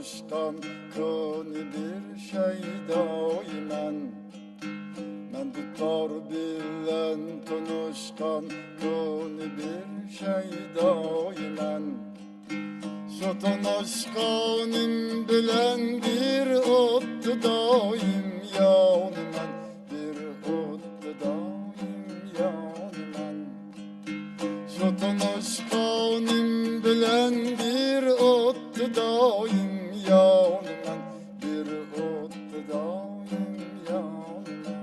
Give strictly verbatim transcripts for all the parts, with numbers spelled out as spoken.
تونۇشقان كونا بىر شەيدايمەن. مەن دۇتار بىلەن تونۇشقان كونا بىر شەيدايمەن. شۇ تونۇشقىنىم بىلەن بىر ئوتتا دائىم يانىمەن، بىر ئوتتا دائىم يانىمەن. شۇ تونۇشقىنىم بىلەن بىر ئوتتا دائىم يانىمەن، بىر ئوتتا دائىم يانىمەن.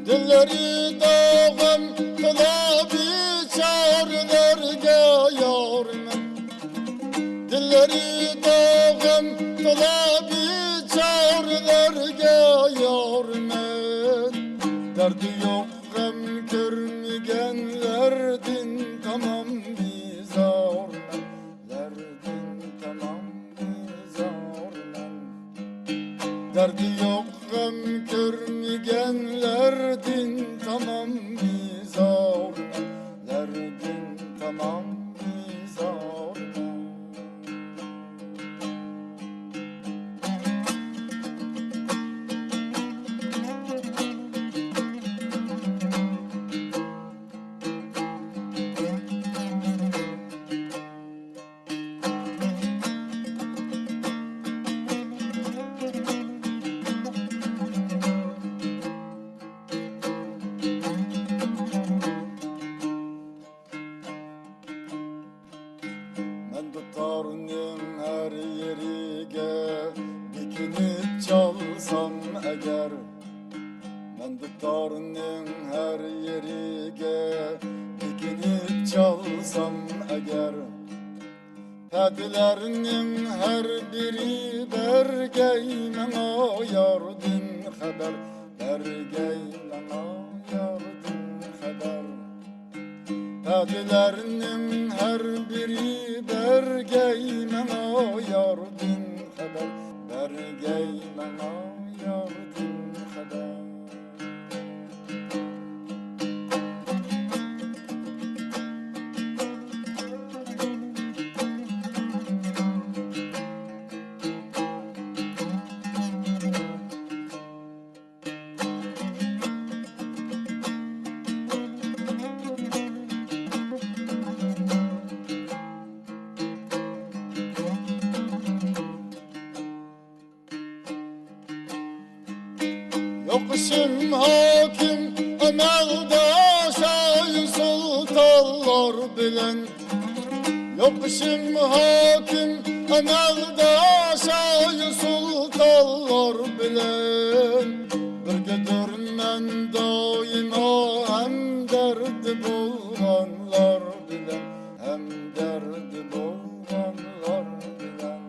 دىللىرى داغىم قىلا بىچارىلەرگە يارمەن. دىللىرى داغىم قىلا بىچارىلەرگە يارمەن. دەردى يوق غەم كۆرمىگەنلەردىن تامام بىزارمەن. لەردىن تامام بىزارمەن. دەردى يوق غەم كۆرمىگەنلەردىن تامام بىزارمەن. لەردىن تامام بىزارمەن. مەن دۇتارنىڭ ھەر يېرىگە بېكىنىپ چالسام ئەگەر، مەن دۇتارنىڭ ھەر يېرىگە بېكىنىپ چالسام ئەگەر، پەدىلەرنىڭ ھەر بىرى بەرگەي ماڭا ياردىن خەۋەر، بەرگەي ماڭا ياردىن خەۋەر. پەدىلەرنىڭ ھەر بىرى بەرگەي ماڭا ياردىن خەۋەر، بەرگەي ماڭا ياردىن خەۋەر. يوقىشىم ھاكىم ئەمەلداش ئاي سۇلتانلار بىلەن. يوقىشىم ھاكىم ئەمەلداش ئاي سۇلتانلار بىلەن. بىرگىدۇرمەن دائىما ھەمدەردى بولغانلار بىلەن، ھەمدەردى بولغانلار بىلەن.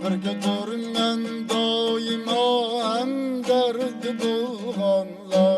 بىرگىدۇرمەن دائىما ھەمدەردى بولغانلار.